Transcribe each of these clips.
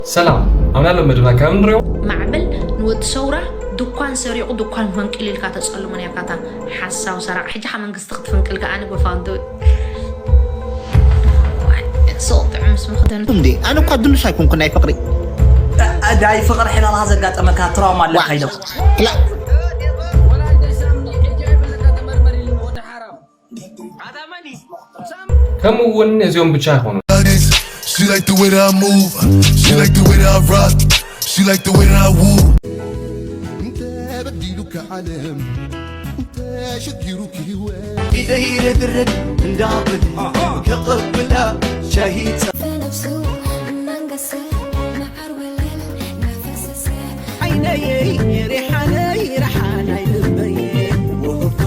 ሰላም፣ ኣብ ናይ ሎሚ መደብና ከም ንሪኦ። ማዕበል ንወዲ ሰውራ ድኳን ሰሪቑ ድኳን ፈንቂሉ ኢልካ ተጸልሞ ነርካ፣ እታ ሓሳዊ ሰራቒ። ሕጂ ኸኣ መንግስቲ ክትፍንቅል ከኣ ንጎፋንዶ። ሶ ጥዑም ስሙ ክደን። እንዴ ኣነ እኳ ድኑሽ ኣይኮንኩ ናይ ፍቅሪ ዳይ ፍቅሪ ሕላልካ ዘጋጠመካ ትራውማ ኣለካ ኢሎም ከምኡ እውን እዚኦም ብቻ ኣይኮኑን። She like the way that I move. She like the way that I rock. She like the way that I woo. ተበዲሉካ ዓለም ተሸጊሩክ ህይወት ኢደይ ርግርግ እንዳብል ከቕብላ ሻሂ فنفسه منقسم مع الولد نفسه ዓይነይ ሪሓነይ ረሓናይ ልበይ ውህብቶ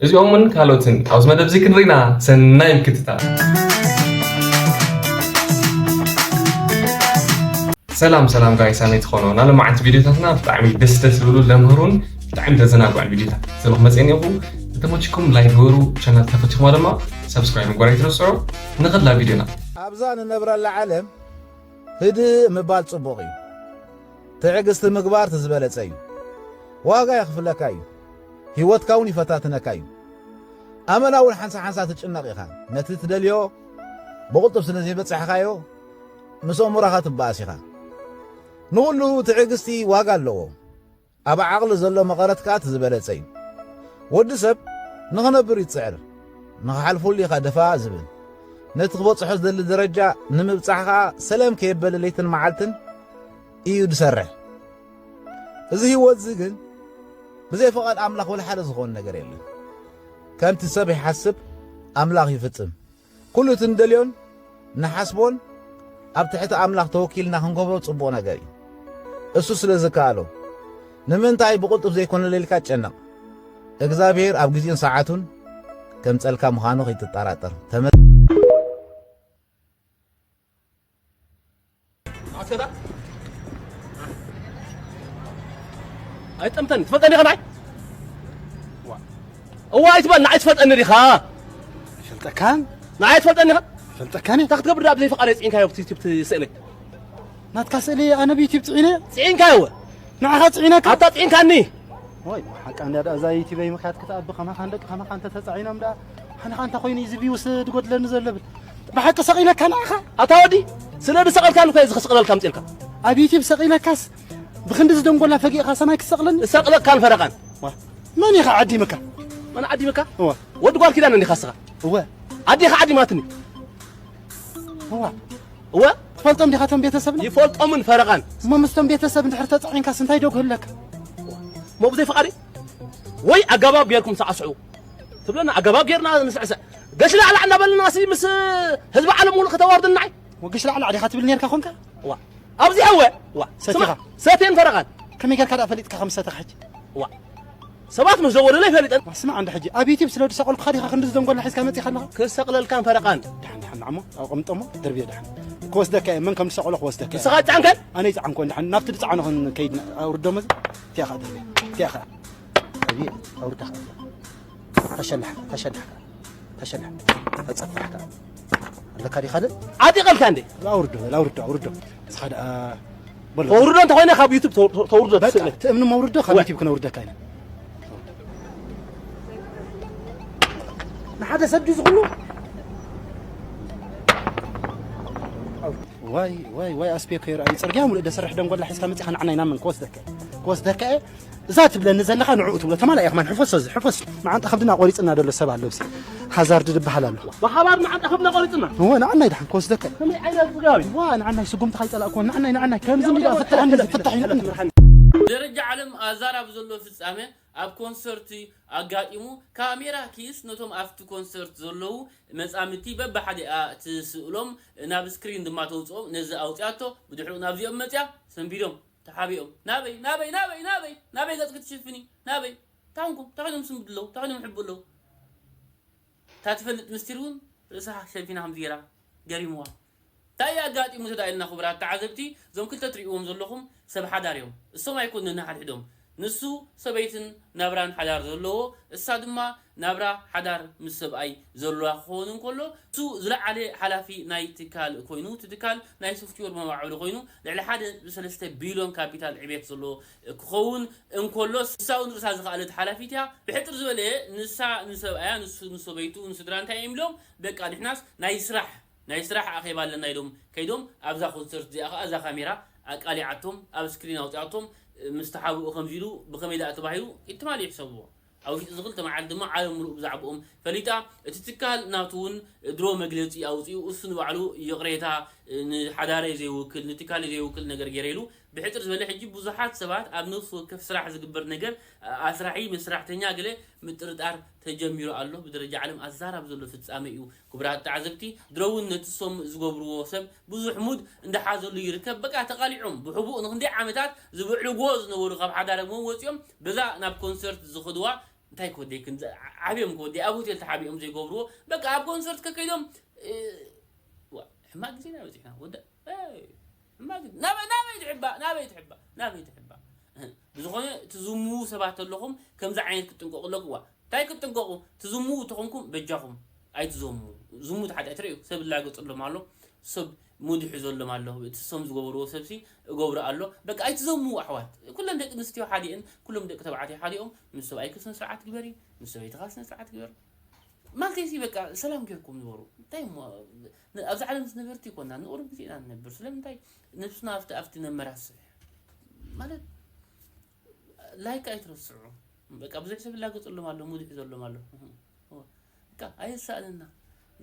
እዚኦምን ካልኦትን ኣብዚ መደብ እዚ ክንርኢና ሰናይ ምክትታል። ሰላም ሰላም ጋይስ ኣመይ ትኾኑ ናሎም መዓልቲ ቪዲዮታትና ብጣዕሚ ደስ ደስ ዝብሉ ለምህሩን ብጣዕሚ ተዘናግዑን ቪዲዮታት ስለ ክመፅእ እኒኹ እንተመችኩም ላይክ ግበሩ ቻናል ተፈቲኹማ ድማ ሰብስክራይብ ምግባር ኣይትረስዑ ንኽላ ቪዲዮና ኣብዛ ንነብረላ ዓለም ህድእ ምባል ጽቡቕ እዩ። ትዕግስቲ ምግባር እቲ ዝበለጸ እዩ። ዋጋ የኽፍለካ እዩ። ህይወትካ እውን ይፈታትነካ እዩ። ኣመና እውን ሓንሳ ሓንሳ ትጭነቕ ኢኻ። ነቲ ትደልዮ ብቕልጡፍ ስለ ዘይበጻሕካዮ ምስ ኣእምሮኻ ትበኣስ ኢኻ። ንኹሉ ትዕግስቲ ዋጋ ኣለዎ። ኣብ ዓቕሊ ዘሎ መቐረት ከኣ እቲ ዝበለጸ እዩ። ወዲ ሰብ ንኽነብር እዩ ዝጽዕር፣ ንኽሓልፈሉ እዩ ከኣ ደፋእ ዝብል። ነቲ ክበጽሖ ዝደሊ ደረጃ ንምብጻሕ ከኣ ሰለም ከየበለ ለይትን መዓልትን እዩ ዝሰርሕ። እዚ ህይወት እዚ ግን ብዘይ ፍቓድ ኣምላኽ ወላ ሓደ ዝኸውን ነገር የለን። ከምቲ ሰብ ይሓስብ ኣምላኽ ይፍጽም። ኩሉ እቲ ንደልዮን ንሓስቦን ኣብ ትሕቲ ኣምላኽ ተወኪልና ክንገብሮ ጽቡቕ ነገር እዩ። እሱ ስለ ዝከኣሎ ንምንታይ ብቕልጡፍ ዘይኮነለ ኢልካ ትጨነቕ። እግዚኣብሔር ኣብ ግዜኡን ሰዓቱን ከምጸልካ ምዃኑ ከይትጠራጠር። ተመ- ኣስከታ ኣይጠምተኒ ትፈልጠኒ ኸ ንዓይ እዋ ኣይትበል ንዓይ ትፈልጠኒ ዲኻ ፈልጠካን ንዓይ ትፈልጠኒ ኸ ፈልጠካን እንታይ ክትገብር ዳ ብዘይ ፍቓድ የፅዒንካዮ ብቲ ዩቲብ ትስእለይ ናትካ ስእሊ ኣነ ብዩቲብ ፅዒነ ፅዒንካዮ እወ ንዓኻ ፅዒነካ ኣታ ፅዒንካኒ ወይ ሓቃ እንዳ እዛ ዩቲበይ ምክያት ክትኣቢ ከማኻ ንደቂ ከማኻ እንተተፃዒኖም ዳ ሓንኻ እንታይ ኮይኑ እዩ እዚ ቪውስ ድጎድለኒ ዘሎ ብል ብሓቂ ሰቒለካ ንዓኻ ኣታ ወዲ ስለ ዝሰቐልካኒ እኮ እዚ ክስቕለልካ ምፅልካ ኣብ ዩቲብ ሰቒለካስ ብክንዲ ዝደንጎላ ፈጊእኻ ሰማይ ክሰቕለኒ እሰቕለካን ፈረቓን መን ኢኻ ዓዲምካ መን ዓዲምካ ወዲ ጓል ኪዳን እንዲኻ ስኻ እወ ኣዴኻ ዓዲማትኒ እዋ እወ ትፈልጦም ዲኻ ቶም ቤተሰብና ይፈልጦምን ፈረቓን እሞ ምስቶም ቤተሰብ እንድሕር ተፃዒንካስ እንታይ ዶ ክህለካ እሞ ብዘይ ፍቓድ ወይ ኣገባብ ጌርኩም ሳዕስዑ ትብለና ኣገባብ ጌርና ንስዕስዕ ገሽ ላዕላዕ እናበልና ሲ ምስ ህዝቢ ዓለም ሙሉእ ከተዋርድና ይ ወገሽ ላዕላዕ ዲኻ ትብል ኔርካ ኮንካ ዋ ኣብዚሐወ ዋ ሰቲኻ ሰቴን ፈረቓን ከመይ ጌርካ ደኣ ፈሊጥካ ከም ዝሰተኻ ሕጂ ዋ ሰባት ምስ ዘወደሎ ይፈልጠን ስማዕ እንደ ሕጂ ኣብ ዩቲብ ስለ ዝሰቐልኩኻ ዲኻ ክንዲ ዝደንጎላ ሒዝካ መፂኻ ኣለኻ ክሰቕለልካን ፈረቓን ድሓን ድሓን ንዓሞ ኣቐምጦሞ ደርብዮ ድሓን ክወስደካ እየ መን ከም ዝሰቐሎ ክወስደካ እየ ንስኻ ጫንከን ኣነ ይፅዓንኮ ድሓን ናብቲ ድፃዕኖ ክንከይድ ኣውርዶሞ እዚ እቲኻ ደርብዮ እቲኻ ኣብየ ኣውርዳኻ ተሸላሕ ተሸላሕ ተሸላሕ ተፀፍሕ ኣለካ ዲ ካልእ ዓጢቐልካ እንዴ ኣውርዶ በል ኣውርዶ ኣውርዶ ንስኻ ደኣ በል ተውርዶ እንተኾይነ ካብ ዩቱብ ተው- ተው- ተውርዶ በቃ ትስእለ ትእምኒ መውርዶ ካብ ወ- ዩቱብ ክነውርደካ ኢና ንሓደ ሰብ ድዩ ዝኽሉ ዋይ ዋይ ዋይ ኣስቤኮ ይርኣዩ ፅርግያ ሙሉእ ደሰርሕ ደንጎላ ሒዝካ መፂኻ ንዓና ኢና መን ክወስደካ እየ? ክወስደካ እየ እዛ ትብለኒ ዘለኻ ንዕኡ ትብሎ ተማላእ ኢኻ ማን ሕፈሶ እዚ ሕፈስ መዓንጣ ከብድና ቆሪፅና ደሎ ሰብ ኣለውሲ ሃዛርድ ድበሃል ኣሎ ብሓባር መዓንጣ ከብድና ቆሪፅና እወ ንዓናይ ድሓን ክወስደካ ከመይ ዓይነት ፅጋብ ዋ ንዓናይ ስጉምቲ ካይፀላእክዎ ንዓናይ ንዓናይ ከምዚ እንዲ ፍታሕ ፍታሕ እዩ ደረጃ ዓለም ኣዛራቢ ዘሎ ፍጻመ ኣብ ኮንሰርት ኣጋጢሙ ካሜራ ኪስ ነቶም ኣብቲ ኮንሰርት ዘለዉ መጻምድቲ በብሓደ እያ ትስእሎም ናብ ስክሪን ድማ ተውጽኦም ነዚ ኣውጺኣቶ ብድሕሪኡ ናብዚኦም መጽያ ሰንቢዶም ተሓቢኦም ናበይ ናበይ ናበይ ናበይ ናበይ ገጽኪ ትሽፍኒ ናበይ ታንኩም ታኾይኖም ስንብዱ ኣለዉ ታኾይኖም ሕቡ ኣለዉ እታ ትፈልጥ ምስጢር እውን ርእሳ ሸፊና ከምዚ ገይራ ገሪምዋ እንታይ ኣጋጢሙ ተዳኢልና ክቡራት ተዓዘብቲ እዞም ክልተ ትርእዎም ዘለኹም ሰብ ሓዳር እዮም እሶም ኣይኮኑን ነንሓድሕዶም ንሱ ሰበይትን ናብራን ሓዳር ዘለዎ፣ እሳ ድማ ናብራ ሓዳር ምስ ሰብኣይ ዘለዋ ክኸውን እንከሎ፣ እሱ ዝለዓለ ሓላፊ ናይ ትካል ኮይኑ፣ እቲ ትካል ናይ ሶፍትዌር መዋዕሉ ኮይኑ፣ ልዕሊ ሓደ ነጥቢ ሰለስተ ቢልዮን ካፒታል ዕቤት ዘለዎ ክኸውን እንከሎ፣ ንሳ እውን ርእሳ ዝኸኣለት ሓላፊት እያ። ብሕጽር ዝበለ፣ ንሳ ንሰብኣያ፣ ንሱ ንሰበይቱ፣ ንስድራ እንታይ እዮም ኢሎም? በቃ ንሕናስ ናይ ስራሕ ናይ ስራሕ ኣኼባ ኣለና ኢሎም ከይዶም፣ ኣብዛ ኮንሰርት እዚኣ ኸዓ እዛ ካሜራ ኣቃሊዓቶም፣ ኣብ ስክሪን ኣውፂኣቶም፣ ምስ ተሓብኡ ከምዚ ኢሉ ብኸመይ ደኣ ተባሂሉ ኢትማሊ ይሕሰብዎ። ኣብ ውሽጢ እዚ ክልተ መዓልቲ ድማ ዓለም ምሉእ ብዛዕባኦም ፈሊጣ። እቲ ትካል ናቱ እውን ድሮ መግለፂ ኣውፂኡ፣ እሱ ንባዕሉ ይቕሬታ ንሓዳረይ ዘይውክል፣ ንትካለይ ዘይውክል ነገር ገይረ ኢሉ። ብሕፅር ዝበለ ሕጂ ብዙሓት ሰባት ኣብ ነፍሲ ወከፍ ስራሕ ዝግበር ነገር ኣስራሒ ምስ ሰራሕተኛ ገለ ምጥርጣር ተጀሚሩ ኣሎ። ብደረጃ ዓለም ኣዛራቢ ዘሎ ፍጻመ እዩ። ክቡራት ተዓዘብቲ፣ ድሮ እውን ነቲ ሶም ዝገብርዎ ሰብ ብዙሕ ሙድ እንዳሓዘሉ ይርከብ። በቃ ተቓሊዖም ብሕቡእ ንክንደይ ዓመታት ዝብዕልዎ ዝነበሩ ካብ ሓዳሮም እውን ወፂኦም በዛ ናብ ኮንሰርት ዝኸድዋ እንታይ ክወደይ ክን ዓብዮም ክወደይ ኣብ ሆቴል ተሓቢኦም ዘይገብርዎ በቃ ኣብ ኮንሰርት ከከይዶም እ፣ ዋ፣ ሕማቅ ግዜና በፂሕና ወደ እ፣ ሕማቅ ግዜ ናበይ ናበይ ትሕባ ናበይ ትሕባ ናበይ ትሕባ ብዝኾነ ትዝምዉ ሰባት ኣለኹም ከምዚ ዓይነት ክትጥንቀቁ ኣለኩዋ እንታይ ክትጥንቀቁ ትዝምዉ ተኾንኩም በጃኹም ኣይትዘሙ ዝሙት ሓጢኣት ርእዩ ሰብ ላገጸሎም ኣሎ ሰብ ሙድ ይሕዘሎም ኣሎ እቲ ሰም ዝገበርዎ ሰብሲ እገብሮ ኣሎ በቃ ኣይትዘሙ ኣሕዋት ኩለን ደቂ ኣንስትዮ ሓዲእን ኩሎም ደቂ ተባዕትዮ ሓዲኦም ምስ ሰብኣይኪ ስነ ስርዓት ግበሪ ምስ ሰበይትኻ ስነ ስርዓት ግበር ማለተይ ሲ በቃ ሰላም ጌርኩም ንበሩ እንታይ እሞ ኣብዚ ዓለም ዝነበርቲ ይኮና ንቁሩብ ግዜ ኢና ንነብር ስለምንታይ ነብስና ኣብቲ ኣብቲ ነመራስሕ ማለት ላይክ ኣይትረስዑ በቃ ብዙሕ ሰብ ይላገጸሎም ኣሎ ሙድ ይሕዘሎም ኣሎ በቃ ኣየሳእነና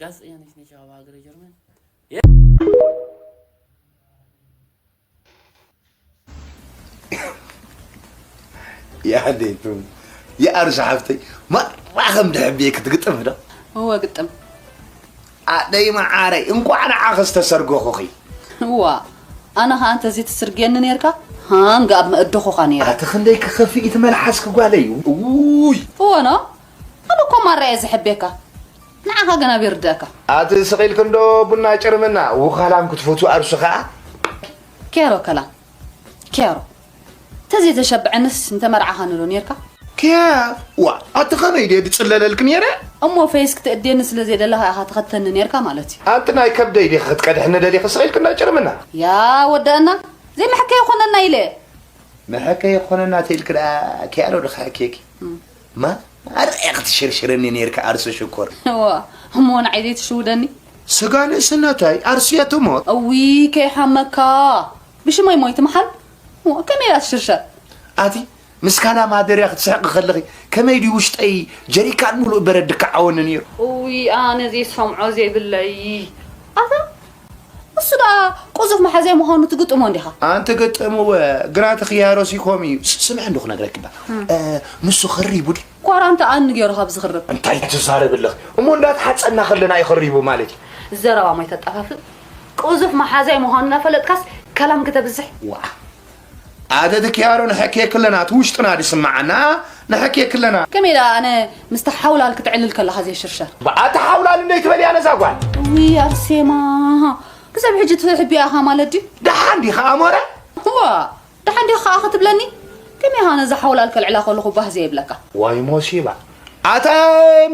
ጋዜጠኛ ነሽ ነሽ ኣብ ሃገረ ጀርመን ያዴቱ የኣርሽ ሓፍተይ ማራ ከም ድሕብየ ክትግጥም ዶ እወ ግጥም ኣደይ መዓረይ እንኳዕ ንዓኺ ዝተሰርገኹኺ እዋ ኣነ ኸኣ እንተዘይትስርግየኒ ነርካ ሃንግ ኣብ መእደኹኻ ነይረ ኣቲ ክንደይ ክኸፍእ እቲ መልሓስኪ ጓለይ ውይ እወ ኖ ኣነ እኮ ማራ እየ ዝሕብየካ ንዓኻ ግን ኣበይ ርድኣካ ኣቲ ስቕ ኢልኪ እንዶ ቡና ጭርምና ውኻላም ክትፈትዊ ኣርሱ ኸኣ ኬሮ ከላም ኬሮ ተዘይተሸብዐንስ እንተመርዓኻኒ ዶ ኔርካ? ኪያ ዋእ ኣቲ ኸመይ ድየ ድጽለለልኪ ኔረ? እሞ ፈይስ ክትእድየኒ ስለ ዘይደለኻ ኢኻ ትኸተኒ ኔርካ ማለት እዩ። ኣንቲ ናይ ከብደይ ዲኺ ክትቀድሕኒ ደሊኺ ስቕ ኢልኪ እንዳ ጭርምና? ያ ወደአና ዘይመሐከ ይኾነና ኢለ። መሐከ ይኾነና ተይልኪ ደኣ ኪያ ዶ ድኽሕክየኪ? ማራ ክትሽርሽረኒ ኔርካ ኣርሱ ሽኮር። እዋ እሞ ንዓይ ዘይትሽውደኒ? ስጋ ንእስነተይ ኣርሱያ ትሞት። እውይ ከይሓመካ ብሽመይ ሞይት ምሓል ከመይ እያ ትሽርሸር? ኣቲ ምስ ካላ ማደርያ ክትስሕቂ ከለኺ ከመይ ድዩ ውሽጠይ ጀሪካን ሙሉእ በረድ ድክዓወኒ ነይሩ። እውይ ኣነ ዘይሰምዖ ዘይብለይ ኣታ እሱ ደኣ ቁዙፍ መሓዛይ ምዃኑ ትግጥሞ እንዲኻ። ኣንቲ ግጥምወ ግና እቲ ክያሮሲ ኮም እዩ። ስምዒ እንዶ ክነግረኪ እባ ንሱ ኽሪቡ ድዩ? ኳራንታ ኣኒ ገይሩ ካብ ዝኽርብ። እንታይ ትዛረቢ ኣለኺ እሞ እንዳተሓፀና ከለና እዩ ኽሪቡ ማለት እዩ። ዘረባ ማይ ተጣፋፍእ ቁዙፍ መሓዛይ ምዃኑ እናፈለጥካስ ከላም ክተብዝሕ። ዋእ ኣደ ድክያሮ ንሕክየኪ ኣለና እቲ ውሽጥና ድስምዓና ንሕክየኪ ኣለና። ከመይ ደኣ ኣነ ምስቲ ሓውላል ክትዕልል ከለኻ ዘይሽርሸር። ኣቲ ሓውላል እንዶ ኣይትበልያ ነዛ ጓል። ውይ ኣርሴማ ክሳብ ሕጂ ትሕብያ ኢኻ ማለት ድዩ። ደሓን ዲኻ ኣሞረ። ዋእ ደሓን ዲኻ ከኣ ክትብለኒ? ከመይ ኢኻ ነዛ ሓውላል ከልዕላ ከለኹ ባህ ዘይብለካ? ዋይ ሞሲባ። ኣታ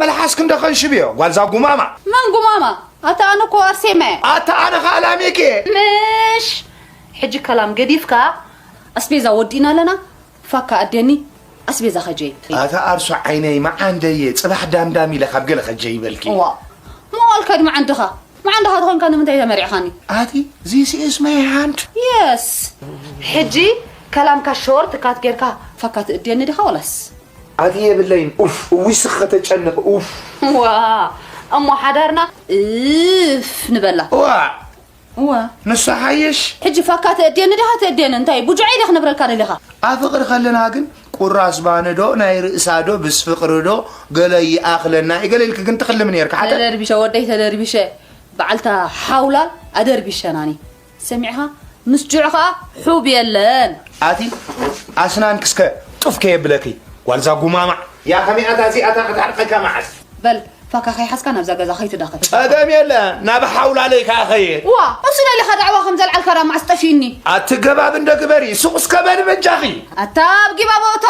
መልሓስኪ እንዶ ከንሽብዮ ጓልዛ ጉማማ። መን ጉማማ? ኣታ ኣነ እኮ ኣርሴማ እየ። ኣታ ኣነ ከኣ ላሜክ እየ። ምሽ! ሕጂ ከላም ገዲፍካ ኣስቤዛ ወዲእና ኣለና ፋካ ኣደኒ ኣስቤዛ ከጀይ። ኣታ ኣርሱ ዓይነይ መዓንደየ ጽባሕ ዳምዳም ኢለ ካብ ገለ ከጀይ ይበልኪ። ዋ ሞዋልካ ድመዓንድኻ መዓንዳኻ ተኾንካ ንምንታይ ተመሪዕኻኒ? ኣቲ this is my hand. Yes. ሕጂ ከላምካ ሾርት ካት ጌርካ ፋካ ትእድየኒ ዲኻ ወላስ? ኣቲ የብለይን ኡፍ እውይ ስኽ ከተጨንቕ ኡፍ። ዋ እሞ ሓዳርና እፍ ንበላ። ዋ እዋ ንሱ ሓይሽ። ሕጂ ፋካ ትእድየኒ ዲኻ ትእድየኒ እንታይ ቡጁዐይ ዲኻ ክነብረልካ ደሊኻ? ኣብ ፍቕሪ ከለና ግን ቁራስ ባኒ ዶ ናይ ርእሳ ዶ ብስ ፍቕሪ ዶ ገለ ይኣኽለና እዩ ገለ ኢልኪ ግን ትኽልሚ ነይርኪ ሓተ። ተደርቢሸ ወደይ ተደርቢሸ በዓልታ ሓውላል ኣደርቢሸናኒ ሰሚዕኻ ምስ ጅዑ ኸኣ ሑብ የለን። ኣቲ ኣስናንኪ እስከ ጡፍ ከየብለኪ ጓልዛ ጉማማዕ። ያ ከመይ ኣታ እዚኣታ ክትዓርቀካ መዓስ። በል ፋካ ከይሓዝካ ናብዛ ገዛ ከይትዳኸት። ጸገም የለ፣ ናብ ሓውላለይ ከኣ ኸየ። እዋ፣ እሱ ደሊኻ ዳዕዋ ከም ዘልዓልካ ዳ መዓስ ጠፊእኒ? ኣቲ ገባብ እንደ ግበሪ፣ ሱቕ እስከ በሊ በጃኺ። ኣታ ኣብ ጊባቦ እቶ።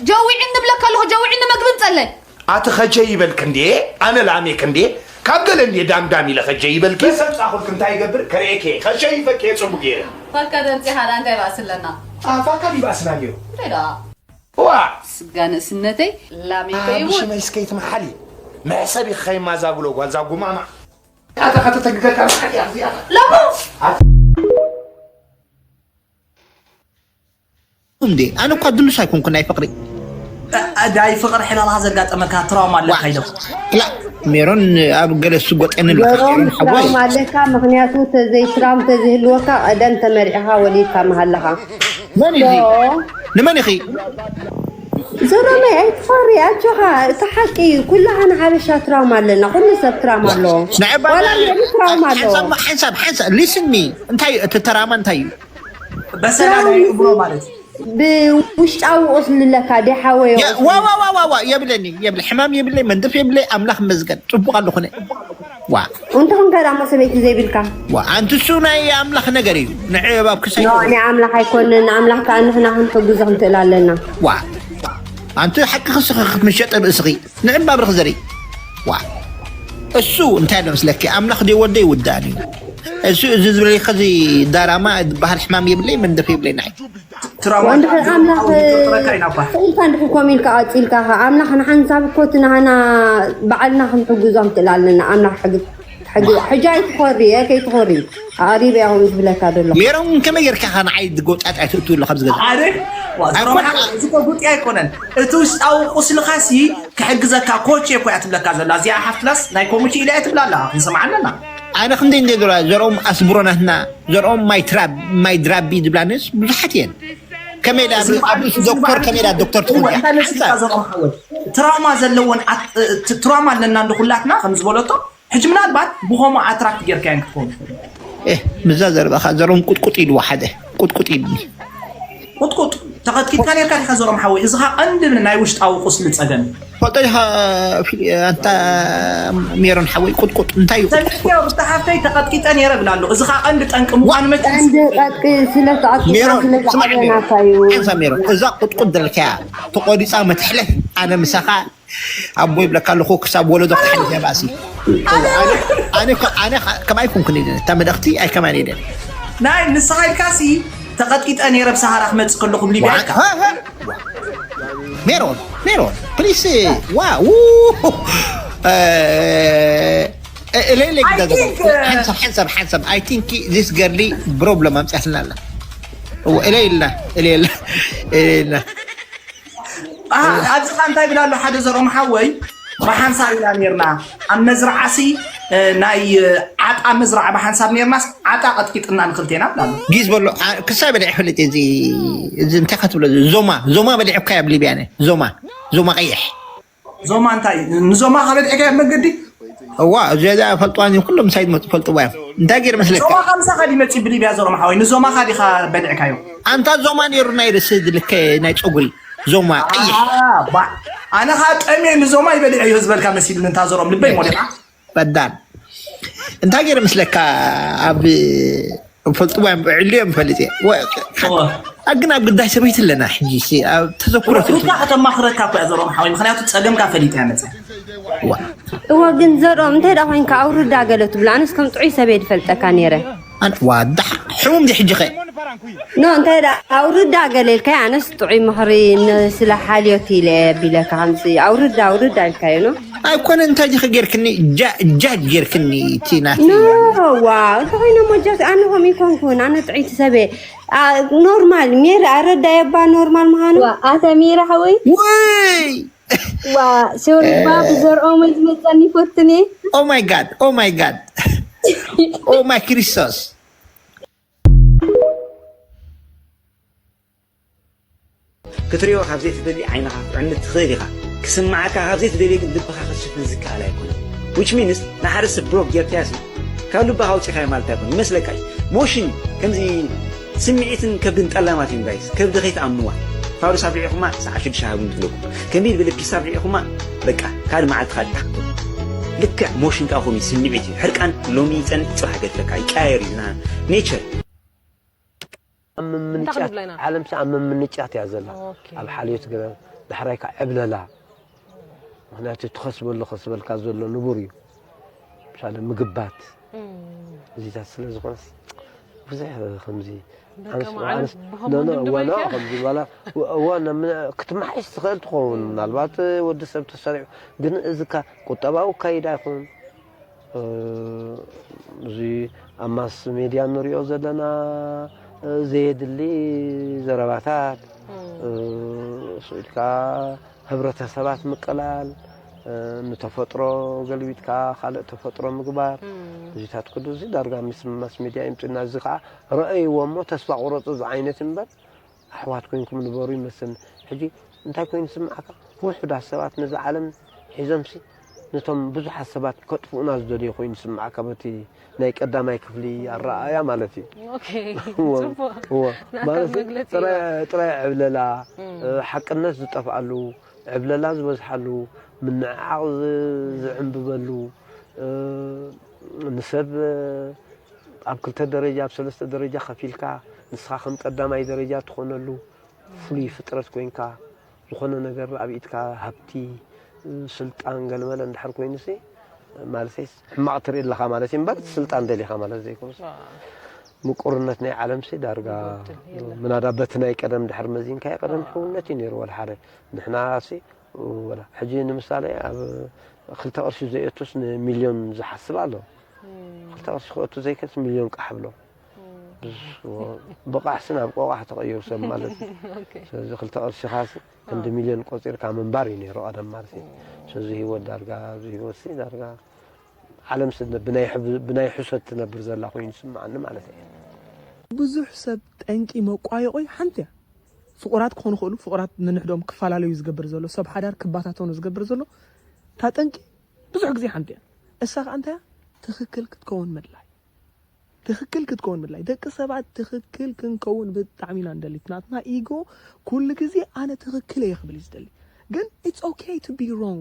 ጀዊዕኒ እብለካ ኣለኹ፣ ጀዊዕኒ መግቢ እንጸለይ። ኣቲ ኸጀ ይበልክ እንዴ? ኣነ ላሜክ እንዴ? ካብ ገለ እንዴ ዳምዳም ኢለ ኸጀ ይበልክ? በሰብ ጻኹልክ እንታይ ይገብር? ከርእየክ እየ። ኸጀ ይፈክ እየ ጽቡቅ ገይረ። ፋካ ደምጺኻ ዳ እንታይ ባእሲ ኣለና? ኣ፣ ፋካ ድዩ ባእስና ነይሩ? እንታይ ደኣ? ዋ! ስጋ ንእስነተይ ላሜ ኣብ ከይሙት። ሽመይ እስከ ይትመሓሊ። መሕሰብ ኢኺ ከይማዛጉሎ ጓል ዛ ጉማማ። ኣታ ከተተግገካ መሓል እያ እዚኣ። ለሙ! እንዴ፣ ኣነ እኳ ድሉስ ኣይኮንኩ ናይ ፍቕሪ። እ፣ እ፣ ዳይ ፍቕሪ ሕላልኻ ዘጋጠመካ ትራውማ ኣለካ ዋ! ኢሎም። ላ፣ ሜሮን ኣብ ገለ ስጎጠኒ ኣለካ፣ ገሮም ሜሮን ሓወይ። ትራውማ ኣለካ፣ ምኽንያቱ ተዘይ ትራውም ተዘይህልወካ ቀደም ተመሪዕኻ ወሊድካ ምሃለኻ። መን እዩ እዚ? ዶ? ንመን ኢኺ? ዘሮመይ ኣይትፈሪ፣ ኣጆኻ፣ እቲ ሓቂ እዩ። ኩላህና ሓበሻ ትራውማ ኣለና፣ ኩሉ ሰብ ትራውማ ኣለዎ። ንዕባ ዋላ ሜሪ ትራውማ ኣለዎ። ሓንሳብ፣ ሓንሳብ፣ ሓንሳብ፣ listen me። እንታይ እዩ እቲ ተራማ እንታይ እዩ? በሰላ ናይ ትራውማ እግሮ ማለት እዩ። ብውሽጣዊ ቁስሊ ኣለካ፣ ዲ ሓወዮ የ-፣ ቁስሊ። ዋ፣ ዋ፣ ዋ፣ ዋ፣ ዋ፣ የብለኒ፣ የብለ-፣ ሕማም የብለይ፣ መንደፍ የብለይ፣ ኣምላኽ ይመስገን፣ ጽቡቕ ኣለኹ ነ። ዋ። እንተኾንካ ዳሞ ሰበይቲ ዘይብልካ? ዋ፣ ኣንቲ እሱ ናይ ኣምላኽ ነገር እዩ። ንዕ ኣብ ክሳይ ኖ፣ ናይ ኣምላኽ ኣይኮነን። ኣምላኽ ከኣ ንሕና ክንሕግዞ ክንክእል ኣለና። ዋ። ኣንቲ ሓቂ ክስኺ ክትምሸጥ ርእስኺ። ንዕባ ብርኽ ዘርኢ። ዋ። እሱ እንታይ ኣሎ መስለኪ? ኣምላኽ ደይ ወደይ ይውዳእን እዩ። እሱ እዚ ዝበለካ እዚ ዳራማ ዝበሃል ሕማም የብለይ፣ መንደፍ የብለይ ንዓይ። ትራውማ ወንድሕር ኣምላኽ ይጥርጥረካ ኢና እኳ። ስኢልካ እንድሕር ኮም ኢልካ ቀጺልካ ኸ ኣምላኽ ንሓንሳብ እኮ እቲ ናህና ባዕልና ክንሕግዞም ክእል ኣለና። ኣምላኽ ሕግ-፣ ሕግ-፣ ሕጂ ኣይትኾሪ፣ እ፣ ከይትኾሪ። ኣቕሪበ እያ ከምኡ ዝብለካ ዘለኹ። ሜሮን ከመይ ጌርካ ኸ ንዓይ ዝጎጣጥ ኣይትእትው ኣለኻ ኣብዚ ገዛ? ኣረ፣ ዋ፣ ኣይኮን- ዝሮም ሓ-፣ እዚ እኮ ጉጢ ኣይኮነን። እቲ ውሽጣዊ ቁስልኻሲ ክሕግዘካ ኮች እየ እኮ እያ ትብለካ ዘላ። እዚኣ ሓፍትናስ ናይ ኮሙቺ ኢላ እያ ትብላ ኣላ። ክንሰምዓ ኣለና። ኣነ ክንደይ እንደ ዘርኦም ኣስብሮ ናትና፣ ዘርኦም ማይ ትራብ-፣ ማይ ድራቢ ዝብላንስ ብዙሓት እየን። ከመይ ኢላ እዚ ኣብ ርእሲ ዶክተር፣ ከመይ ኢላ ዶክተር ትኾን እያ? እንታይ መሲልካ ዘርኦም ሓወይ? ትራውማ ዘለወን ኣት-፣ ት-፣ ትራውማ ኣለና እንዶ ኩላትና ከም ዝበለቶ፣ ሕጂ ምናልባት ብኸምኡ ኣትራክት ጌርካየን ክትከውን ትኽእል። ኤህ፣ ምዛ ዘርባኻ ዘርኦም ቁጥቁጥ ኢልዋ ሓደ፣ ቁጥቁጥ ኢልኒ። ቁጥቁጥ፣ ተቐጥቂጥካ ኔርካ ዲኻ ዘርኦም ሓወይ? እዚ ኸኣ ቀንዲ ናይ ውሽጣዊ ቁስሊ ጸገም እዩ። ፎቶ ኢኻ ፊ-፣ ኣንታ ሜሮን ሓወይ ቁጥቁጥ እንታይ እዩ ቁጥቁጥ? ሰሚዕካዮ ሩታ ሓፍተይ ተቐጥቂጠ ኔረ ብላ ኣሎ። እዚ ኸኣ ቀንዲ ጠንቂ ምዃኑ መቸም ቀንዲ ቀጥቂ ስለ ተቐጥቂጥካ ሜሮን፣ ስለ ስማዕ ሜሮን፣ ዝዓበናካ እዩ። ሓንሳብ ሜሮን፣ እዛ ቁጥቁጥ ዘለካያ ተቖሪጻ መትሕለፍ ኣነ ምሳኻ ኣቦ ይብለካ ኣለኹ ክሳብ ወለዶ ክሓልፍ እያ ባእሲ። ኣነ፣ ኣነ፣ ኣነ ከ-፣ ኣነ ከ-፣ ከማይ ኩንኩን ኢለ እታ መልእኽቲ ኣይከማን ኢለ። ናይ ንስኻ ኢልካሲ ተቐጥቂጠ ኔረ ብሰሃራ ክመጽእ ከለኹ ብሊብያ ኢልካ። ዋ፣ ዋ፣ ዋ። ሜሮን፣ ሜሮን፣ ፕሊስ፣ ዋ፣ ው፣ እ፣ እ፣ እለ፣ እለ፣ I ግዳ think, ዘ-፣ እ፣ ሓንሳብ፣ ሓንሳብ፣ ሓንሳብ፣ I think this girl problem ኣምጽኣትና ኣላ። እወ፣ እለ ኢልና፣ እለ ኢልና፣ እለ ኢልና። ኣ፣ ኣብዚ ኸ እንታይ ይብል ኣሎ ሓደ ዘርኦም ሓወይ? ብሓንሳብ ኢና ኔርና። ኣብ መዝርዓሲ፣ እ፣ ናይ፣ እ፣ ዓጣ ምዝራዕ ብሓንሳብ ኔርናስ፣ ዓጣ ቀጥቂጥና ንኽልቴና ብላ ኣሎ። ጊዝ በሎ፣ ኣ፣ ክሳብ በሊዐ ይፈልጥ እየ፣ እዚ፣ እዚ እንታይ ከ ትብሎ? ዞማ፣ ዞማ በሊዐ እኳ እየ ኣብ ሊብያ ነ። ዞማ፣ ዞማ ቀይሕ። ዞማ እንታይ? ንዞማ ከ በሊዕካዮ ኣብ መገዲ? እዋ፣ እዚ እዛ ፈልጥዋን ኩሎም ሳይድ መጡ ፈልጥዋ እዮም። እንታይ ገይር መስለካ? ዞማ ከምሳ ኸዲ መጺ ብሊብያ ዘርኦም ሓወይ፣ ንዞማ ኸ ዲኻ በሊዕካዮ? ኣንታ ዞማ ነይሩ ናይ ርእሲ ዝልከ ናይ ጸጉሪ ዞማ ቀይሕ። ኣሃ፣ ባ-፣ ኣነ ኸኣ ጠምየ ንዞማ ይበልዕ እዩ ዝበልካ መሲሉኒ፣ እንታ ዘርኦም ልበይ ሞሊቓ። በዳን። እንታይ ገይረ ምስለካ ኣብ ፈልጥዋ እዮም፣ ዕልዮም ይፈልጥ እየ። ወ-፣ እወ። ኣግን ኣብ ግዳይ ሰበይቲ ኣለና ሕጂ፣ ሲ-፣ ኣብ ተዘክሮት ሩታ ከተማኽረካ እኮ እያ ዘርኦም ሓወይ፣ ምኽንያቱ ጸገምካ ፈሊጣ እያ መጸ። ዋ። እወ፣ ግን ዘርኦም እንታይ ደኣ ኮይንካ ኣውርዳ ገለ ትብሎ፣ ኣነስ ከም ጥዑይ ሰብ እየ ዝፈልጠካ ነይረ። ኣነ፣ ዋ፣ ዳሕ-፣ ሕሙም ዲ ሕጂ ኸ? ኖ፣ እንታይ ደኣ ኣውርዳ ገለ ኢልካዮ፣ ኣነስ ጥዑይ ምኽሪ ን-፣ ስለ ሓልዮት ኢለ ኣቢለካ ከምዚ ኣውርዳ፣ ኣውርዳ ኢልካዮ፣ ኖ? ኣይኮነ፣ እንታይ ዲኺ ጌርክኒ? ጃ-፣ ጃጅ ጌርክኒ፣ እቲ ናቲ። ኖ፣ ዋው፣ እንታይ ኮይነ እሞ ጃጅ? ኣነ ከምኡ ይኮንኩን፣ ኣነ ጥዕይቲ ሰብ እየ። ኣ፣ ኖርማል፣ ሜሪ ኣረዳየ እባ ኖርማል ምዃኑ። ዋ፣ ኣተ ሜሪ ሓወይ። ውይ! ዋ፣ ሶሪ እባ፣ እ፣ ብዘርኦም ዝመጸኒ ይፈትን እየ። ኦ ማይ ጋድ፣ ኦ ማይ ጋድ። ኦ ማይ ክርስቶስ። ክትሪኦ ካብ ዘይትደሊ ዓይንኻ ክትዕንድ ትኽእል ኢኻ። ክስምዓካ ካብ ዘይትደልዮ ግን ልብኻ ክትሽፍን ዝከኣል ኣይኮነን። Which means ንሓደ ሰብ ብሎክ ጌርካዮሲ ካብ ልብኻ ኣውጺኻዮ ማለት ኣይኮነን። ይመስለካ እዩ። ሞሽን ከምዚ ስምዒትን ከብድን ጠላማት እዮም ጋይስ። ከብዲ ከይትኣምንዋ። ፋሩስ ኣብሊዕኹማ ሰዓት ሽዱሽተ ሃቡኒ ትብለኩም። ከመይ ዝበለ ፒስ ኣብሊዕኹማ በቃ ካልእ መዓልቲ ካልእ ይሓክኩም። ልክዕ ሞሽን ከኣ ከምኡ እዩ፣ ስምዒት እዩ። ሕርቃን ሎሚ ይጸንሕ፣ ጽባሕ ገድፈካ ይቀያየር እዩ። ና-፣ ኔቸር። ኣብ ምምንጫት እንታይ ክንብላ ኢና? ዓለም ሲ ኣብ ምምንጫት እያ ዘላ። ኦኬ። ኣብ ሓልዮት ገለ ዳሕራይ ከዓ ዕብለላ። ምክንያቱ ትኸስበሉ ከስበልካ ዘሎ ንቡር እዩ። ምሳሌ ምግባት እዚታት ስለ ዝኾነስ ብዙሕ ከምዚ ደቀ መዓልት ብኸምኡ ድምድም ዋና ኣይከ- ከምዚ ዋላ ዋና ክትመሓይሽ ትኽእል ትኸውን። ምናልባት ወዲ ሰብ ተሰሪዑ ግን እዚካ ቁጠባዊ ካይዳ ይኹን እዚ ኣብ ማስ ሜድያ ንሪኦ ዘለና ዘየድሊ ዘረባታት፣ ስኢልካ ህብረተሰባት ምቅላል፣ ንተፈጥሮ ገልቢጥካ ካልእ ተፈጥሮ ምግባር፣ እዚታት ኩሉ እዚ ዳርጋ ምስ ማስ ሜድያ ይምፅና። እዚ ከዓ ረአይዎ እሞ ተስፋ ቁረፁ ዝዓይነት እምበር ኣሕዋት ኮይንኩም ንበሩ ይመስል። ሕጂ እንታይ ኮይኑ ስምዓካ? ውሑዳት ሰባት ነዚ ዓለም ሒዞምሲ ነቶም ብዙሓት ሰባት ከጥፍኡና ዝደልዩ ኮይኑ ስምዓካ በቲ ናይ ቀዳማይ ክፍሊ ኣረኣእያ ማለት እዩ። ኦኬ እወ፣ ጽቡቅ እወ። ናትካ ማለት መግለጺ ጥራይ እዩ። ጥራይ ዕብለላ ሓቅነት ዝጠፍኣሉ ዕብለላ ዝበዝሓሉ ምንዕዓቕ ዝ- ዝዕንብበሉ ንሰብ ኣብ ክልተ ደረጃ ኣብ ሰለስተ ደረጃ ከፊልካ ንስኻ ከም ቀዳማይ ደረጃ ትኾነሉ ፍሉይ ፍጥረት ኮይንካ ዝኾነ ነገር ኣብ ኢድካ ሃብቲ ስልጣን ገለመለ እንድሕር ኮይኑሲ ማለተይ ሕማቕ ትርኢ ኣለኻ ማለት እዩ እምበር ስልጣን ደሊኻ ማለት ዘይኮነስ ምቁርነት ናይ ዓለምሲ ዳርጋ ምናዳ በቲ ናይ ቀደም ድሕር መዚንካ ቀደም ሕውነት እዩ ነይሩ ወላ ሓደ ንሕና ሲ ወላ ሕጂ ንምሳሌ ኣብ ክልተ ቅርሺ ዘየቱስ ንሚልዮን ዝሓስብ ኣሎ ክልተ ቅርሺ ክእቱ ዘይክእልስ ሚልዮን ቃሕ ብሎ ብቃሕሲ ናብ ቆቃሕ ተቐይሩ ሰብ ማለት እዩ ስለዚ ክልተ ቅርሺ ካሲ ክንዲ ሚልዮን ቆፂርካ ምንባር እዩ ነይሩ ቀደም ማለት እዩ ስለዚ ህይወት ዳርጋ እዚ ህይወት ሲ ዳርጋ ዓለም ብናይ ሕሰት ትነብር ዘላ ኮይኑ ይስምዓኒ ማለት እዩ ብዙሕ ሰብ ጠንቂ መቋየቆይ ሓንቲ እያ ፍቑራት ክኾኑ ይኽእሉ ፍቑራት ንንሕዶም ክፈላለዩ ዝገብር ዘሎ ሰብ ሓዳር ክባታተኑ ዝገብር ዘሎ እታ ጠንቂ ብዙሕ ግዜ ሓንቲ እያ እሳ ከዓ እንታይ ትኽክል ክትከውን ምድላይ ትኽክል ክትከውን ምድላይ ደቂ ሰባት ትኽክል ክንከውን ብጣዕሚ ኢና ንደሊ ናትና ኢጎ ኩሉ ግዜ ኣነ ትኽክል እየ ክብል እዩ ዝደሊ ግን it's okay to be wrong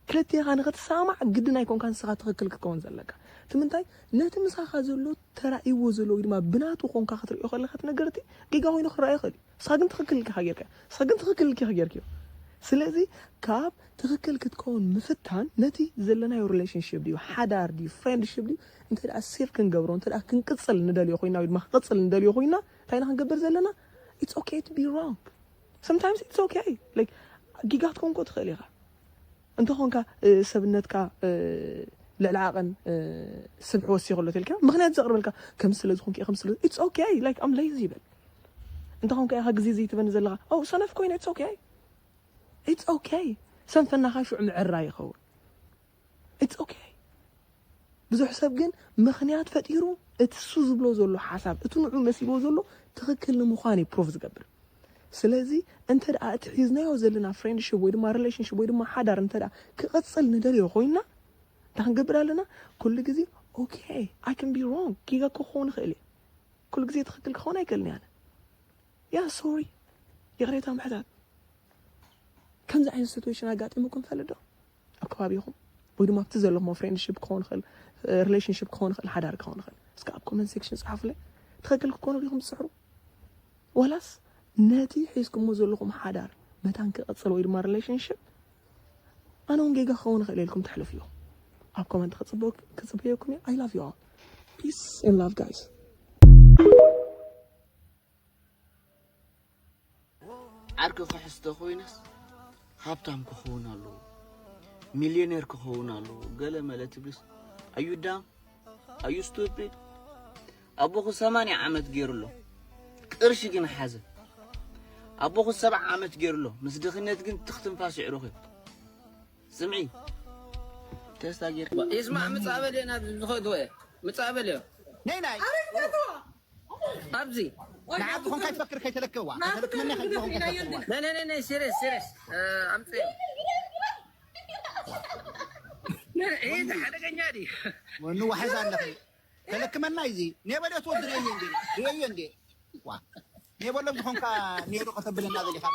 ክልቴኻ ንኽትሰማማዕ ግድን ኣይኮንካ ንስኻ ትኽክል ክትከውን ዘለካ እቲ ምንታይ ነቲ ምሳኻ ዘሎ ተራእይዎ ዘሎ ወይ ድማ ብናቱ ኮንካ ክትርእዮ ከለካ እቲ ነገር እቲ ጌጋ ኮይኑ ክረኣ ይኽእል እዩ ንስኻ ግን ትኽክል ኢኻ ጌርካ ንስኻ ግን ትኽክል ኢኻ ጌርክዮ ስለዚ ካብ ትኽክል ክትከውን ምፍታን ነቲ ዘለናዮ relationship ድዩ ሓዳር ድዩ friendship ድዩ እንተ ደኣ save ክንገብሮ እንተ ደኣ ክንቅጽል ንደልዮ ኮይና ወይ ድማ ክቅጽል ንደልዮ ኮይና እንታይ ኢና ክንገብር ዘለና it's okay to be wrong sometimes it's okay like ጊጋ ክትኮንኮ ትኽእል ኢኻ እንተኾንካ ሰብነትካ ልዕሊ ዓቐን ስብሒ ወሲኹ ኣሎ ተልካ ምክንያት ዘቕርበልካ ከም ስለ ዝኾንክ ከም ስለ it's okay like I'm lazy ይበል እንተኾንካ ኢኻ ግዜ ዘይትበኒ ዘለኻ ኦ ሰነፍ ኮይነ it's okay it's okay ሰንፈናኻ ሽዑ ምዕራ ይኸውን it's okay ብዙሕ ሰብ ግን ምኽንያት ፈጢሩ እቲ እሱ ዝብሎ ዘሎ ሓሳብ እቲ ንዑ መሲልዎ ዘሎ ትኽክል ንምዃን እዩ ፕሩፍ ዝገብር ስለዚ እንተ ደኣ እቲ ሒዝናዮ ዘለና ፍሬንድሽፕ ወይ ድማ ሪሌሽንሽፕ ወይ ድማ ሓዳር እንተ ደኣ ክቐጽል ንደልዮ ኮይንና እንታይ ክንገብር ኣለና ኩሉ ግዜ okay I can be wrong ጌጋ ክኸውን ይኽእል እየ ኩሉ ግዜ ትኽክል ክኸውን ኣይክእልን እየ ኣነ ያ ሶሪ ይቕሬታ ምሕታት ከምዚ ዓይነት ሲትዌሽን ኣጋጢሙኩም ይፈልጥ ዶ ኣብ ከባቢኹም ወይ ድማ ኣብቲ ዘለኹም ፍሬንድሽፕ ክኸውን ይኽእል ሪሌሽንሽፕ ክኸውን ይኽእል ሓዳር ክኸውን ይኽእል እስከ ኣብ ኮመንት ሴክሽን ጸሓፉለይ ትኽክል ክትኮኑ ዲኹም ትስሕሩ ወላስ ነቲ ሒዝኩሞ ዘለኹም ሓዳር መታን ክቕጽል ወይ ድማ ሪሌሽንሽፕ ኣነ እውን ጌጋ ክኸውን ይኽእል ኢልኩም ተሕልፍዮ ኣብ ኮመንት ክጽበየኩም እየ I love you all peace and love guys ዓርኪ ክሕዝቶ ኮይነስ ሃብታም ክኸውን ኣለዎ ሚልዮኔር ክኸውን ኣለዎ ገለ መለ ትብልስ ኣዩ ዳም ኣዩ ስቱፒድ ኣቦኹ ሰማንያ ዓመት ገይሩ ኣሎ ቅርሺ ግን ሓዘ ኣቦኹ ሰብዓ ዓመት ገይሩ ኣሎ ምስ ድኽነት ግን ትኽትንፋስ ይዕሩኽ እዩ ስምዒ ተስታ ጌርካ ይስማዕ ምጻእ በል እየ ናብዚ ዝኸእትዎ እየ ምጻእ በል እዮ ነይ ናይ ኣብዚ ንዓብ ዝኾንካ ይትፈክር ከይተለክዋ ተለክመኒ ከይትኾንካ ነይ ነይ ነይ ሲሪየስ ሲሪየስ ኣምጽእ ይህ ሓደገኛ ድዩ ንዋሕዝ ኣለኺ ተለክመና እዚ ኔበልዮ ትወዲ ርእዮ እንዲ ርእዮ እንዲ ዋ ኔበሎም ዝኾንካ ኔሩ ከተብለና ዘሊኻ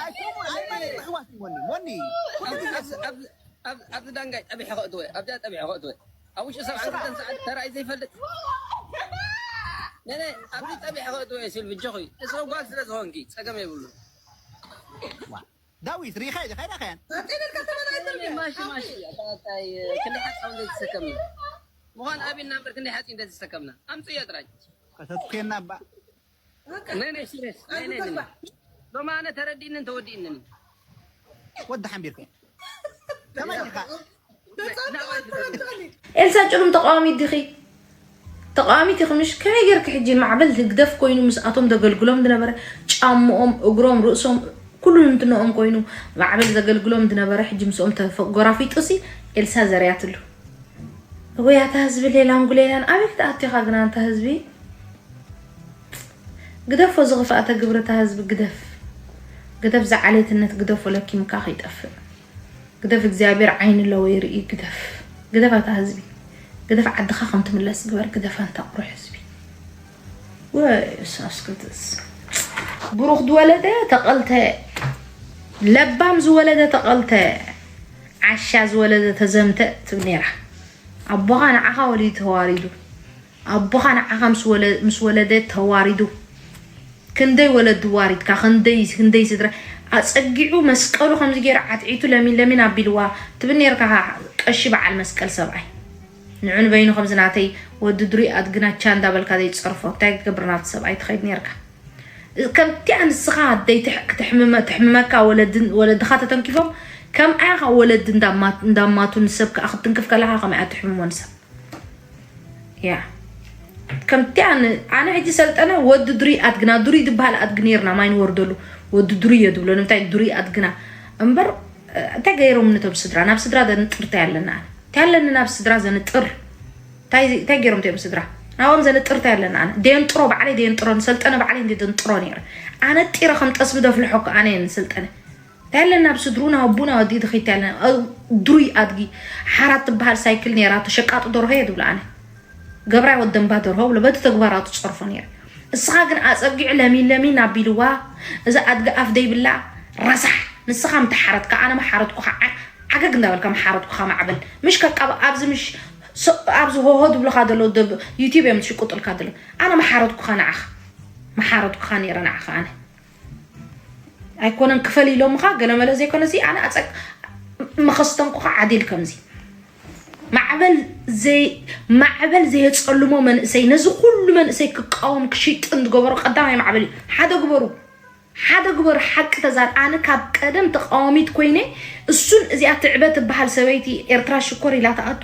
ኣይኮኑ ኣይኮኑ ኣሕዋት ሞኒ ሞኒ ኩሉ ግዜ ኣብዚ ኣብዚ ኣብዚ ኣብዚ ዳንጋይ ጠቢሐ ከእትወ ኣብዚኣ ጠቢሐ ከእትወ ኣብ ውሽጢ ሰብዓ ክልተን ሰዓት ተራእዩ ዘይፈልጥ ነነ ኣብዚ ጠቢሐ ከእትወ እየ ሲል ብጆኺ እስሮ ጓል ስለ ዝኾንኪ ጸገም የብሉ ዳዊት ሪኻ ኢኻ ኢራኸያን ፈጢርካ ተበላይተልካ ማሽ ማሽ ታይ ክንደይ ሓፃው ዘይተሰከምና ምዃን ኣብና እምበር ክንደይ ሓፂ እንደተሰከምና ኣምፅዮ ጥራይ ከተትኬና ባ ነይ ነይ ሲሪየስ ነይ ነይ ነይ ሎማ ኣነ ተረዲእንን ተወዲእንን ወዲ ሓንቢርከ ከመይ ኢኻ ኤልሳ ጭሉም ተቃዋሚት ዲኺ? ተቃዋሚት ኢኺ ምሽ? ከመይ ጌርኪ ሕጂ ማዕበል ህግደፍ ኮይኑ ምስኣቶም ዘገልግሎም ዝነበረ ጫምኦም፣ እግሮም፣ ርእሶም ኩሉ እንትንኦም ኮይኑ ማዕበል ዘገልግሎም ዝነበረ ሕጂ ምስኦም ተጎራፊጡሲ ኤልሳ ዘርያትሉ። ወይ ኣታ ህዝቢ ሌላን ጉሌላን ኣበይ ክትኣቱ ኢኻ ግን ኣንታ ህዝቢ? ግደፎ ዝኽፍኣተ ግብሪ እታ ህዝቢ ግደፍ። ግደፍ ዝዓሌትነት ግደፎ ለኪምካ ከይጠፍእ። ግደፍ እግዚኣብሔር ዓይኒ ኣለዎ ይርኢ ግደፍ ግደፍ ኣታ ህዝቢ ግደፍ ዓድኻ ከም ትምለስ ግበር ግደፍ ኣንታ ቁሩሕ ህዝቢ ወይ ሳስክትስ ብሩኽ ዝወለደ ተቐልተ ለባም ዝወለደ ተቐልተ ዓሻ ዝወለደ ተዘምተ ትብል ነይራ ኣቦኻ ንዓኻ ወሊዱ ተዋሪዱ ኣቦኻ ንዓኻ ምስ ወለ- ምስ ወለደ ተዋሪዱ ክንደይ ወለዲ ዋሪድካ ክንደይ ክንደይ ስድራ ኣፀጊዑ መስቀሉ ከምዚ ገይሩ ዓትዒቱ ለሚን ለሚን ኣቢልዋ ትብል ነርካ ቀሺ በዓል መስቀል ሰብኣይ ንዑ ንበይኑ ከምዚ ናተይ ወዲ ድሩይ ኣድግናቻ እንዳበልካ ዘይትፀርፎ እንታይ ክትገብር ናብቲ ሰብኣይ ትኸይድ ነርካ ከምቲኣ ንስኻ ኣደይ ትሕ- ክትሕምመ- ትሕምመካ ወለድን- ወለድኻ ተተንኪፎም ከምኣ ኢኻ ወለዲ እንዳማ- እንዳማቱ ንሰብ ከዓ ክትትንክፍ ከለኻ ከምኣ ትሕምሞ ንሰብ ያ ከምቲ ኣነ ኣነ ሕጂ ሰልጠነ ወዲ ድሩይ ኣድግና ድሩይ ዝበሃል ኣድጊ ነርና ማይ ንወርደሉ ወዲ ድሩይ እየ ዝብሎ ንምንታይ ድሩይ ኣድግና እምበር እንታይ ገይሮም ነቶም ስድራ ናብ ስድራ ዘንጥር እንታይ ኣለና እንታይ ኣለኒ ናብ ስድራ ዘንጥር እንታይ እንታይ ገይሮም እዮም ስድራ ናብኦም ዘንጥር እንታይ ኣለና ኣነ ደየንጥሮ ባዕለይ ደየንጥሮ ንሰልጠነ ባዕለይ እንደ ደንጥሮ ነይረ ኣነ ጢረ ከም ጠስቢ ደፍልሖ እኮ ኣነ እየ ንሰልጠነ ታለን ናብ ስድሩ ናብ ኣቡ ናብ ኣዲኡ ትኸይድ ታለን ድሩይ ኣድጊ ሓራት ትበሃል ሳይክል ነይራቶ ሸቃጢ ደርሆ እየ ትብሎ ኣነ ገብራይ ወደንባ ደርሆ ብሎ በቲ ተግባራቱ ፀርፎ ነይረ እስኻ ግን ኣፀጊዑ ለሚን ለሚን ኣቢልዋ እዚ ኣድጊ ኣፍ ደይብላ ረሳሕ ንስኻ ምተሓረትካ ኣነ መሓረትኩኻ ዓገግ እንዳበልካ መሓረትኩኻ ማዕበል ምሽ ከቃብ ኣብዚ ምሽ ኣብዚ ሆሆ ዝብሉኻ ዘሎ ዩቲብ እዮም ዝሽቁጥልካ ዘሎ ኣነ መሓረትኩኻ ንዓኻ መሓረትኩኻ ነይረ ንዓኻ ኣነ ኣይኮነን ክፈል ኢሎምኻ ገለመለ ዘይኮነ እዚ ኣነ ኣፀቅ መኸስተንኩኻ ዓዲል ከምዚ ማዕበል ዘይ ማዕበል ዘየፀልሞ መንእሰይ ነዚ ኩሉ መንእሰይ ክቃወም ክሽጥን ዝገበሮ ቀዳማይ ማዕበል እዩ ሓደ ግበሩ ሓደ ግበሩ ሓቂ ተዛር ኣነ ካብ ቀደም ተቃዋሚት ኮይነ እሱን እዚኣ ትዕበ ትበሃል ሰበይቲ ኤርትራ ሽኮር ኢላ ተኣቱ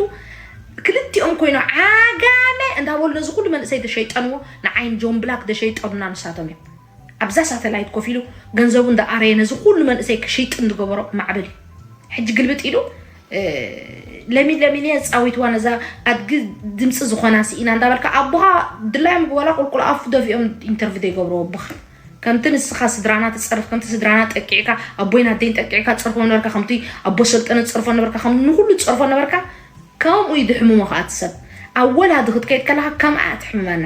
ክልቲኦም ኮይኖ ዓጋመ እንዳበሉ ነዚ ኩሉ መንእሰይ ተሸይጠንዎ ንዓይን ጆን ብላክ ተሸይጠኑና ንሳቶም እዮም ኣብዛ ሳተላይት ኮፍ ኢሉ ገንዘቡ እንዳኣረየ ነዚ ኩሉ መንእሰይ ክሽይጥን ዝገበሮ ማዕበል እዩ ሕጂ ግልብጥ ኢሉ ለሚን ለሚን እየ ፃዊትዋ ነዛ ኣድጊ ድምፂ ዝኾና ስኢና እንዳበልካ ኣቦኻ ድላዮም ዋላ ቁልቁል ኣፉ ደፊኦም ኢንተርቪ ዘይገብርዎ ኣቦኻ ከምቲ ንስኻ ስድራና ትፀርፍ ከምቲ ስድራና ጠቂዕካ ኣቦይን ኣደይን ጠቂዕካ ትፀርፎ ነበርካ ከምቲ ኣቦ ሰልጠነ ትፀርፎ ነበርካ ከም ንኩሉ ትፀርፎ ነበርካ ከምኡ እዩ ድሕምሞ ከዓ እቲ ሰብ ኣብ ወላዲ ክትከይድ ከለካ ከምኣ ትሕምመና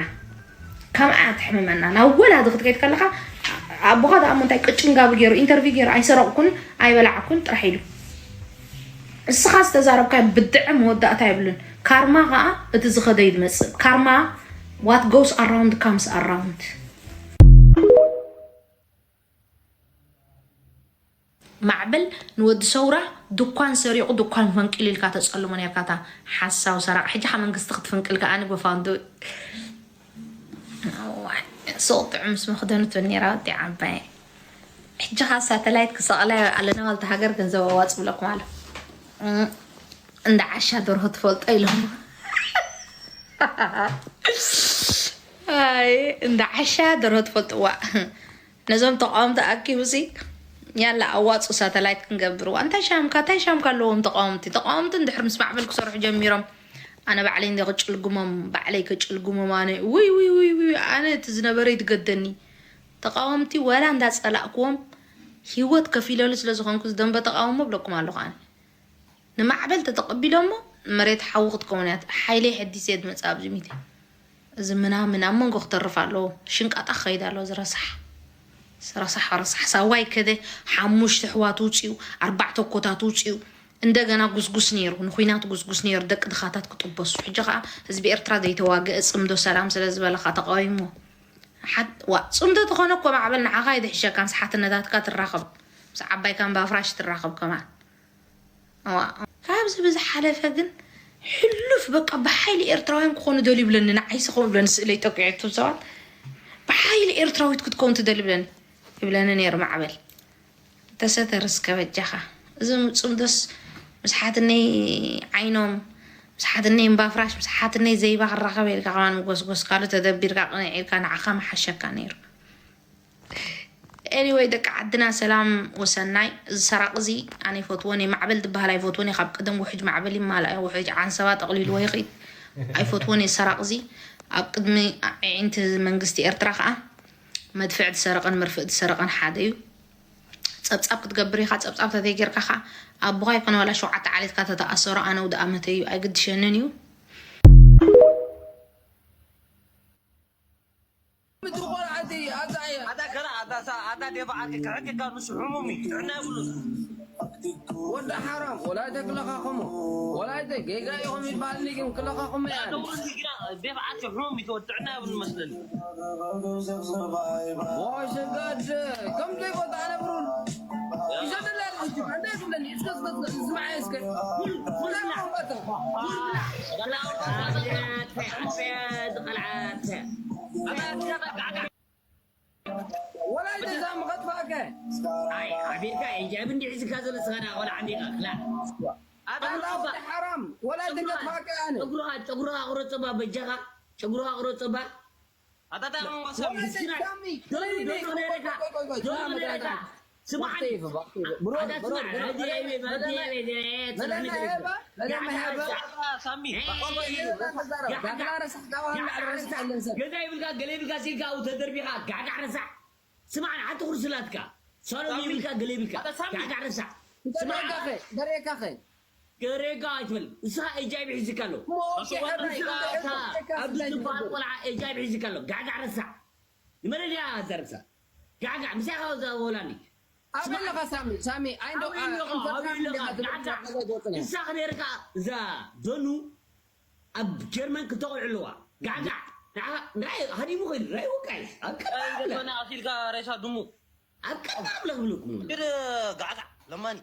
ከምኣ ትሕምመና ናብ ወላዲ ክትከይድ ከለካ ኣቦኻ ደኣ እንታይ ቅጭንጋቢ ገይሩ ኢንተርቪ ገይሩ ኣይሰረቕኩን ኣይበላዕኩን ጥራሕ ኢሉ እስኻ ዝተዛረብካ ብድዐ መወዳእታ የብሉን ካርማ ከዓ እቲ ዝኸደ እዩ ዝመፅእ ካርማ what goes around comes around ማዕበል ንወዲ ሰውራ ድኳን ሰሪቑ ድኳን ፈንቂሉ ኢልካ ተጸልሞ ነርካ እታ ሓሳው ሰራቕ ሕጂ ካ መንግስቲ ክትፍንቅል ከኣ ንጎፋንዶ ሱቕ ጥዑም ምስ መኽደኑ ትብል ነራ ወዲ ዓባይ ሕጂ ካ ሳተላይት ክሰቕላ ኣለና ዋልታ ሃገር ገንዘብ ኣዋጽ ብለኩም ኣሎ እንዳ ዓሻ ደርሆ ትፈልጦ ኢሎም ኣይ እንዳ ዓሻ ደርሆ ትፈልጥዋ ነዞም ተቃወምቲ ኣኪቡ ሲ ያላ ኣዋፁ ሳተላይት ክንገብርዋ እንታይ ሻምካ እንታይ ሻምካ ኣለዎም ተቃወምቲ ተቃወምቲ እንድሕር ምስ ማዕበል ክሰርሑ ጀሚሮም ኣነ ባዕለይ እንደ ክጭልግሞም ባዕለይ ክጭልግሞም ኣነ ውይ ውይ ውይ ውይ ኣነ እቲ ዝነበረ ይትገደኒ ተቃወምቲ ወላ እንዳፀላእክዎም ሂወት ከፊለሉ ስለዝኮንኩ ዝደንበ ተቃውሞ ብለኩም ኣለኩ ኣነ ንማዕበል ተተቐቢሎሞ መሬት ሓዊ ክትከውን እያ ሓይለይ ሕዲስ እየ ዝመፅእ ኣብዚ ሚድያ እዚ ምናምን ኣብ መንጎ ክተርፍ ኣለዎ ሽንቃጣ ክኸይድ ኣለዎ ዝረሳሕ ረሳሕ ረሳሕ ሳዋይ ከደ ሓሙሽተ ኣሕዋት ውፅኡ፣ ኣርባዕተ ኣኮታት ውፅኡ። እንደገና ጉስጉስ ነይሩ፣ ንኹናት ጉስጉስ ነይሩ፣ ደቂ ድኻታት ክጥበሱ። ሕጂ ከዓ ህዝቢ ኤርትራ ዘይተዋግአ ጽምዶ ሰላም ስለ ዝበለኻ ተቃዊሞ። ሓት ዋ ጽምዶ ተኾነ እኮ ማዕበል ንዓኻ ይድሕሸካ፣ ምስ ሓትነታትካ ትራኸብ፣ ምስ ዓባይካ እምባ ፍራሽ ትራኸብ ከማን። እዋ። ካብዚ ብዝሓለፈ ግን ሕሉፍ በቃ ብሓይሊ ኤርትራውያን ክኾኑ ደልዩ ይብለኒ፣ ንዓይሲ ከምኡ ይብለኒ፣ ስእለይ ጠቂዑ እቶም ሰባት ብሓይሊ ኤርትራዊት ክትከውን ትደሊ ይብለኒ፣ ይብለኒ ነይሩ ማዕበል። ተሰተር እስከ በጃኻ። እዚ ጽምዶስ ምስ ሓትነይ ዓይኖም፣ ምስ ሓትነይ እምባ ፍራሽ፣ ምስ ሓትነይ ዘይባ ክራኸብ ኢልካ ከማን ምጎስጎስ፣ ካልእ ተደቢርካ ቅንዕ ኢልካ ንዓኻ ምሓሸካ ነይሩ። ኤኒወይ ደቂ ዓድና ሰላም ወሰናይ። እዚ ሰራቂ እዚ ኣነ ይፈትዎን እየ፣ ማዕበል ዝበሃል ኣይፈትዎን እየ። ካብ ቀደም ውሕጅ ማዕበል ይማላእ እየ፣ ውሕጅ ዓንሰባ ጠቕሊልዎ ይኽድ። ኣይፈትዎን እየ ሰራቂ እዚ። ኣብ ቅድሚ ኣዒንቲ መንግስቲ ኤርትራ ከዓ መድፍዕ ዝሰረቐን መርፍእ ዝሰረቐን ሓደ እዩ። ጸብጻብ ክትገብር ኢኻ፣ ጸብጻብ ተዘይጌርካ ከዓ ኣቦኻ ይኮነ ዋላ ሸውዓተ ዓሌትካ ተተኣሰሮ ኣነ ውድኣ መተ እዩ፣ ኣይግድሸንን እዩ። ምድሪ ቆልዓቲ ኣታ እያ። ኣታ ከላ ኣታ ሳ ኣታ ደፋዓት ክሕክካ ንሱ ሕሙም እዩ፣ ጥዕና የብሉን። ወዲ ሓራም ወላይተ ክለኻኸሙ፣ ወላይተ ጌጋ ኢኹም ይባልኒ ግን ክለኻኸሙ እያ። ኣታ ወዲ ግና ደፋዓት ሕሙም እዩ፣ ጥዕና የብሉን መስለኒ። ወሸጋድ ከም ዘይቦታ ኣነብሩን ይዘደላ ልጅ እንደ ዝብለኒ እስከ እስከ እስከ ዝማዕ እስከ ወላይተ ዛም ከጥፋእከ። ኣይ ኣቢልካ ኢጃብ እንዲ ሒዝካ ዘሎ ስኻ ዳ ቆልዓ እንዲኻ ክላ ኣታ ኣታ ሓራም ወላይተ ከጥፋእከ ኣነ ጨጉርኻ ጨጉርኻ ቁረጽባ በጃኻ ጨጉርኻ ቁረጽባ ኣታ ታ ወሰን ወላይተ ሳሚ ዶኑ ዶኑ ነረካ ዶኑ ነረካ ስማዕኒ ኣታ ስማዕ ሄበ ሄበ ሄበ ሄበ ሳሚ ገዛ ይብልካ ገለ ይብልካ ሲልካ ኣብኡ ተደርቢኻ ጋዕጋዕ ረሳዕ ስማዕኒ ሓንቲ ኩርሲ ላትካ ሳሎን ይብልካ ገለ ይብልካ ጋዕጋዕ ረሳዕ ስማዕ ደሬካኸ ደሬካ ኣይትበል ንስኻ ኤች ኣይ ቪ ሒዝካ ኣሎ ኣብዚ ዝበሃል ቆልዓ ኤች ኣይ ቪ ሒዝካ ኣሎ ጋዕጋዕ ረሳዕ ንመለልያ ዘርብሳ ጋዕጋዕ ምሳኻ ዘወላኒ ኣበለኻ ሳሚ ሳሚ ኣይንዶ ኣበለኻ ኣበለኻ ጋዕጋዕ ንሳ ክነርካ እዛ ዶኑ ኣብ ጀርመን ክልተ ቆልዑ ኣለዋ ጋዕጋዕ ንዓ ንራይ ሃዲሙ ኸይዱ ራይ ወቃይ ኣብ ቀዳም ኣሲልካ ሬሳ ድሙ ኣብ ቀዳም ለብልኩም ግን ጋዕጋዕ ለማኒ